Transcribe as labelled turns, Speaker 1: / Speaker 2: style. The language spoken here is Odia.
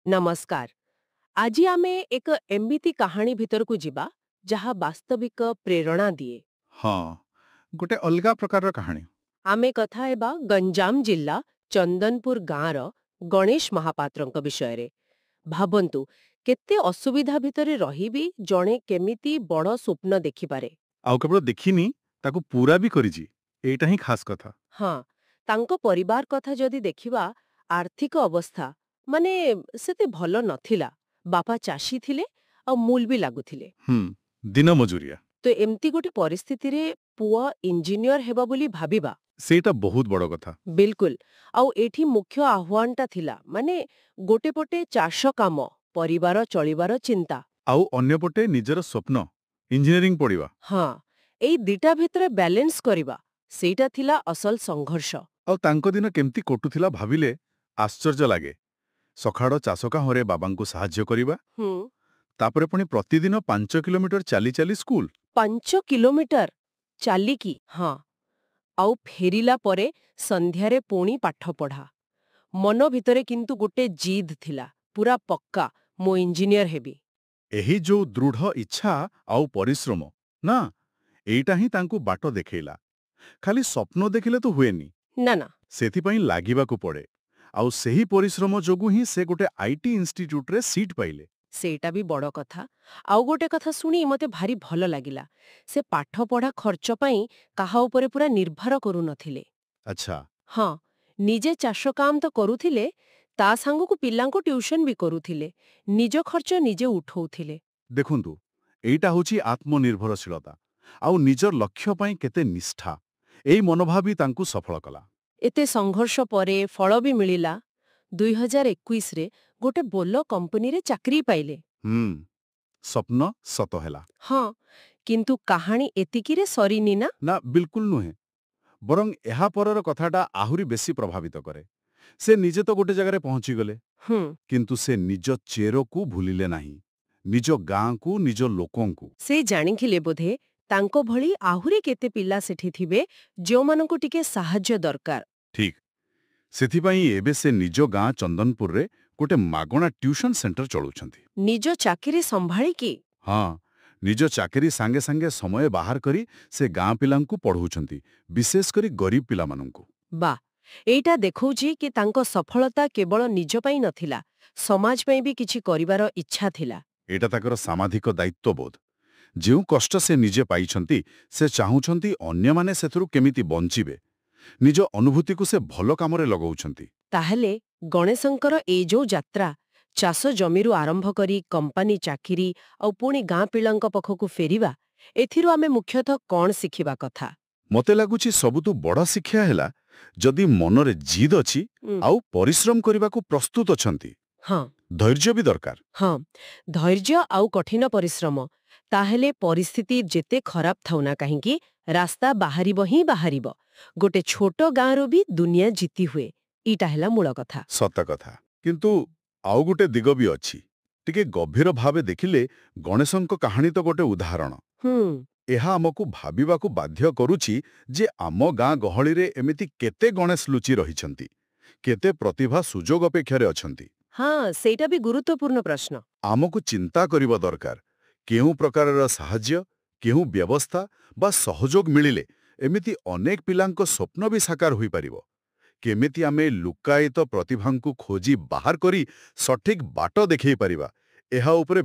Speaker 1: ନମସ୍କାର। ଆଜି ଆମେ ଏକ ଏମିତି କାହାଣୀ ଭିତରକୁ ଯିବା ଯାହା ବାସ୍ତବିକ ପ୍ରେରଣା ଦିଏ।
Speaker 2: ହଁ, ଗୋଟେ ଅଲଗା ପ୍ରକାରର କାହାଣୀ।
Speaker 1: ଆମେ କଥା ହେବା ଗଞ୍ଜାମ ଜିଲ୍ଲା ଚନ୍ଦନପୁର ଗାଁର ଗଣେଶ ମହାପାତ୍ରଙ୍କ ବିଷୟରେ। ଭାବନ୍ତୁ, କେତେ ଅସୁବିଧା ଭିତରେ ରହି ବି ଜଣେ କେମିତି ବଡ଼ ସ୍ୱପ୍ନ ଦେଖିପାରେ।
Speaker 2: ଆଉ କେବଳ ଦେଖିନି, ତାକୁ ପୁରା ବି କରିଛି। ଏଇଟା ହିଁ ଖାସ୍ କଥା।
Speaker 1: ହଁ, ତାଙ୍କ ପରିବାର କଥା ଯଦି ଦେଖିବା, ଆର୍ଥିକ ଅବସ୍ଥା ମାନେ ସେତେ ଭଲ ନଥିଲା। ବାପା ଚାଷୀ ଥିଲେ ଆଉ ମୂଲ ବି ଲାଗୁଥିଲେ।
Speaker 2: ଦିନ ମଜୁରିଆ।
Speaker 1: ତ ଏମିତି ଗୋଟେ ପରିସ୍ଥିତିରେ ପୁଅ ଇଞ୍ଜିନିୟର ହେବ ବୋଲି ଭାବିବା,
Speaker 2: ସେଇଟା ବହୁତ ବଡ଼ କଥା।
Speaker 1: ବିଲକୁଲ। ଆଉ ଏଠି ମୁଖ୍ୟ ଆହ୍ୱାନଟା ଥିଲା, ମାନେ ଗୋଟେ ପଟେ ଚାଷ କାମ, ପରିବାର ଚଳିବାର ଚିନ୍ତା,
Speaker 2: ଆଉ ଅନ୍ୟପଟେ ନିଜର ସ୍ୱପ୍ନ, ଇଞ୍ଜିନିୟରିଂ ପଢ଼ିବା।
Speaker 1: ହଁ, ଏଇ ଦିଟା ଭିତରେ ବ୍ୟାଲେନ୍ସ କରିବା, ସେଇଟା ଥିଲା ଅସଲ ସଂଘର୍ଷ।
Speaker 2: ଆଉ ତାଙ୍କ ଦିନ କେମିତି କଟୁଥିଲା ଭାବିଲେ ଆଶ୍ଚର୍ଯ୍ୟ ଲାଗେ। ସକାଳ ଚାଷ କାମରେ ବାବାଙ୍କୁ ସାହାଯ୍ୟ କରିବା, ତାପରେ ପୁଣି ପ୍ରତିଦିନ 5 କିଲୋମିଟର ଚାଲି ଚାଲି ସ୍କୁଲ।
Speaker 1: 5 କିଲୋମିଟର ଚାଲିକି, ହଁ। ଆଉ ଫେରିଲା ପରେ ସନ୍ଧ୍ୟାରେ ପୁଣି ପାଠ ପଢ଼ା। ମନ ଭିତରେ କିନ୍ତୁ ଗୋଟେ ଜିଦ୍ ଥିଲା, ପୁରା ପକ୍କା, ମୁଁ ଇଞ୍ଜିନିୟର ହେବି।
Speaker 2: ଏହି ଯୋଉ ଦୃଢ଼ ଇଚ୍ଛା ଆଉ ପରିଶ୍ରମ ନା, ଏଇଟା ହିଁ ତାଙ୍କୁ ବାଟ ଦେଖେଇଲା। ଖାଲି ସ୍ୱପ୍ନ ଦେଖିଲେ ତ ହୁଏନି।
Speaker 1: ନା ନା।
Speaker 2: ସେଥିପାଇଁ ଲାଗିବାକୁ ପଡ଼େ। ଆଉ ସେହି ପରିଶ୍ରମ ଯୋଗୁଁ ହିଁ ସେ ଗୋଟେ IT ଇନଷ୍ଟିଚ୍ୟୁଟରେ ସିଟ୍ ପାଇଲେ।
Speaker 1: ସେଇଟା ବି ବଡ଼ କଥା। ଆଉ ଗୋଟେ କଥା ଶୁଣି ମତେ ଭାରି ଭଲ ଲାଗିଲା। ସେ ପାଠ ପଢ଼ା ଖର୍ଚ୍ଚ ପାଇଁ କାହା ଉପରେ ପୁରା ନିର୍ଭର କରୁନଥିଲେ। ହଁ, ନିଜେ ଚାଷ କାମ ତ କରୁଥିଲେ, ତା ସାଙ୍ଗକୁ ପିଲାଙ୍କୁ ଟ୍ୟୁସନ ବି କରୁଥିଲେ। ନିଜ ଖର୍ଚ୍ଚ ନିଜେ ଉଠଉଥିଲେ।
Speaker 2: ଦେଖନ୍ତୁ, ଏଇଟା ହେଉଛି ଆତ୍ମନିର୍ଭରଶୀଳତା ଆଉ ନିଜର ଲକ୍ଷ୍ୟ ପାଇଁ କେତେ ନିଷ୍ଠା। ଏଇ ମନୋଭାବ ହିଁ ତାଙ୍କୁ ସଫଳ କଲା।
Speaker 1: ଏତେ ସଂଘର୍ଷ ପରେ ଫଳ ବି ମିଳିଲା। 2021ରେ ଗୋଟେ ବଡ଼ କମ୍ପାନୀରେ ଚାକିରି ପାଇଲେ।
Speaker 2: ସ୍ୱପ୍ନ ସତ ହେଲା।
Speaker 1: ହଁ, କିନ୍ତୁ କାହାଣୀ ଏତିକିରେ ସରିନି ନା?
Speaker 2: ନା, ବିଲକୁଲ ନୁହେଁ। ବରଂ ଏହା ପରର କଥାଟା ଆହୁରି ବେଶୀ ପ୍ରଭାବିତ କରେ। ସେ ନିଜେ ତ ଗୋଟେ ଜାଗାରେ ପହଞ୍ଚିଗଲେ, କିନ୍ତୁ ସେ ନିଜ ଚେରକୁ ଭୁଲିଲେ ନାହିଁ, ନିଜ ଗାଁକୁ, ନିଜ ଲୋକଙ୍କୁ।
Speaker 1: ସେ ଜାଣିଥିଲେ ବୋଧେ ତାଙ୍କ ଭଳି ଆହୁରି କେତେ ପିଲା ସେଠି ଥିବେ ଯେଉଁମାନଙ୍କୁ ଟିକେ ସାହାଯ୍ୟ ଦରକାର।
Speaker 2: ଠିକ୍। ସେଥିପାଇଁ ଏବେ ସେ ନିଜ ଗାଁ ଚନ୍ଦନପୁରରେ ଗୋଟେ ମାଗଣା ଟ୍ୟୁସନ ସେଣ୍ଟର ଚଳାଉଛନ୍ତି।
Speaker 1: ନିଜ ଚାକିରି ସମ୍ଭାଳିକି?
Speaker 2: ହଁ, ନିଜ ଚାକିରି ସାଙ୍ଗେ ସାଙ୍ଗେ ସମୟ ବାହାର କରି ସେ ଗାଁ ପିଲାଙ୍କୁ ପଢ଼ଉଛନ୍ତି, ବିଶେଷ କରି ଗରିବ ପିଲାମାନଙ୍କୁ।
Speaker 1: ବାଃ, ଏଇଟା ଦେଖଉଛି କି ତାଙ୍କ ସଫଳତା କେବଳ ନିଜ ପାଇଁ ନଥିଲା, ସମାଜ ପାଇଁ ବି କିଛି କରିବାର ଇଚ୍ଛା ଥିଲା।
Speaker 2: ଏଇଟା ତାଙ୍କର ସାମାଜିକ ଦାୟିତ୍ୱବୋଧ। ଯେଉଁ କଷ୍ଟ ସେ ନିଜେ ପାଇଛନ୍ତି, ସେ ଚାହୁଁଛନ୍ତି ଅନ୍ୟମାନେ ସେଥିରୁ କେମିତି ବଞ୍ଚିବେ। ନିଜ ଅନୁଭୂତିକୁ ସେ ଭଲ କାମରେ ଲଗାଉଛନ୍ତି।
Speaker 1: ତାହେଲେ ଗଣେଶଙ୍କର ଏଇ ଯୋଉ ଯାତ୍ରା, ଚାଷ ଜମିରୁ ଆରମ୍ଭ କରି କମ୍ପାନୀ ଚାକିରି ଆଉ ପୁଣି ଗାଁ ପିଲାଙ୍କ ପାଖକୁ ଫେରିବା, ଏଥିରୁ ଆମେ ମୁଖ୍ୟତଃ କଣ ଶିଖିବା କଥା?
Speaker 2: ମତେ ଲାଗୁଛି ସବୁଠୁ ବଡ଼ ଶିକ୍ଷା ହେଲା, ଯଦି ମନରେ ଜିଦ୍ ଅଛି ଆଉ ପରିଶ୍ରମ କରିବାକୁ ପ୍ରସ୍ତୁତ ଅଛନ୍ତି, ଧୈର୍ଯ୍ୟ ବି ଦରକାର।
Speaker 1: ହଁ, ଧୈର୍ଯ୍ୟ ଆଉ କଠିନ ପରିଶ୍ରମ, ତାହେଲେ ପରିସ୍ଥିତି ଯେତେ ଖରାପ ଥାଉ ନା କାହିଁକି, ରାସ୍ତା ବାହାରିବ ହିଁ ବାହାରିବ। ଗୋଟେ ଛୋଟ ଗାଁରୁ ବି ଦୁନିଆ ଜିତି ହୁଏ, ଏଇଟା ହେଲା ମୂଳ କଥା।
Speaker 2: ସତ କଥା। କିନ୍ତୁ ଆଉ ଗୋଟେ ଦିଗ ବି ଅଛି। ଟିକେ ଗଭୀର ଭାବେ ଦେଖିଲେ ଗଣେଶଙ୍କ କାହାଣୀ ତ ଗୋଟେ ଉଦାହରଣ। ଏହା ଆମକୁ ଭାବିବାକୁ ବାଧ୍ୟ କରୁଛି ଯେ ଆମ ଗାଁ ଗହଳିରେ ଏମିତି କେତେ ଗଣେଶ ଲୁଚି ରହିଛନ୍ତି, କେତେ ପ୍ରତିଭା ସୁଯୋଗ ଅପେକ୍ଷାରେ ଅଛନ୍ତି।
Speaker 1: ହଁ, ସେଇଟା ବି ଗୁରୁତ୍ୱପୂର୍ଣ୍ଣ ପ୍ରଶ୍ନ।
Speaker 2: ଆମକୁ ଚିନ୍ତା କରିବା ଦରକାର, କେଉଁ ପ୍ରକାରର ସାହାଯ୍ୟ, କେଉଁ ବ୍ୟବସ୍ଥା ବା ସହଯୋଗ ମିଳିଲେ ଏମିତି ଅନେକ ପିଲାଙ୍କ ସ୍ୱପ୍ନ ବି ସାକାର ହୋଇପାରିବ। କେମିତି ଆମେ ଲୁକ୍କାୟିତ ପ୍ରତିଭାଙ୍କୁ ଖୋଜି ବାହାର କରି ସଠିକ୍ ବାଟ ଦେଖେଇ ପାରିବା, ଏହା ଉପରେ